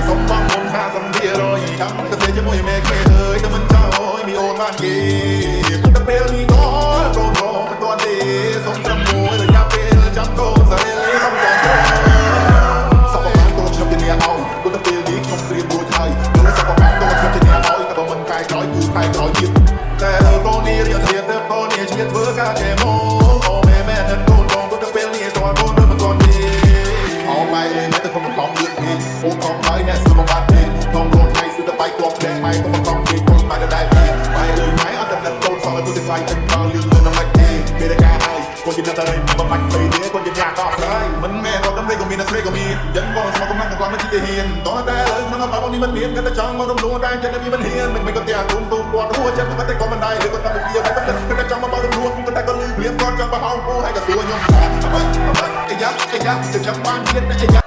សុំបងមុន50%ចាំទៅសេជាមួយមេគេអើយតែមិនចោលមីអូនបានគេតែពេលនេះតប្រូប្រូមិនទាន់ទេសុំត្រឹមមួយរយៈពេលចាំកូនសារេខំចាំសពបានតខ្ញុំជាអ្នកឲ្យព្រោះតែពេលនេះខ្ញុំត្រៀមរួចហើយព្រោះសពបានតខ្ញុំជាអ្នកឲ្យតែបើមិនខែក្រោយគឺខែក្រោយទៀតតែលើកូននេះរៀនរៀនទៅកូននេះជាធ្វើការគេមកអូមែមែនកូនបងព្រោះតែពេលនេះតកូនមិនទាន់ទេអោម៉ែអើយម៉ែទៅធំកំលឿនពេកអូខំហើយអ្នកស្មបាត់ពេកក្នុងរោងថ្ងៃស្ទើរតែបែកគ្រាប់ភ្នែកម៉ែកុំបង្ខំពេកកូនម៉ែដដែលពេកម៉ែអើយម៉ែអត់តែនឹកកូនសោះទៅថ្លៃទឹកដល់លឿនលឿនដល់មិនទេពេលការហើយកូនជាអ្នកតែមិនបាច់ពេកទេកូនជាអ្នកកោស្រាយមិនមែនរត់ដើម្បីក៏មានស្រីក៏មានយ៉ាងបងស្មោះកំណាំងកំឡំមិនជាហ៊ានតោះតែលើក្នុងអបនេះមិនមានក៏តែចង់មករំលងតែចិត្តវាមិនហ៊ានមិនក៏តែទុំទុំគាត់រួចចិត្តក៏តែក៏មិនដែរឬក៏តែវាតែតែចង់មករំលងក៏តែក៏លឺព្រាមគាត់ចង់បោះពូហើយក៏សួរខ្ញុំថាអ្វីអ្វីអាយ៉ាអាយ៉ាទៅចាំបានទៀតអាយ៉ា។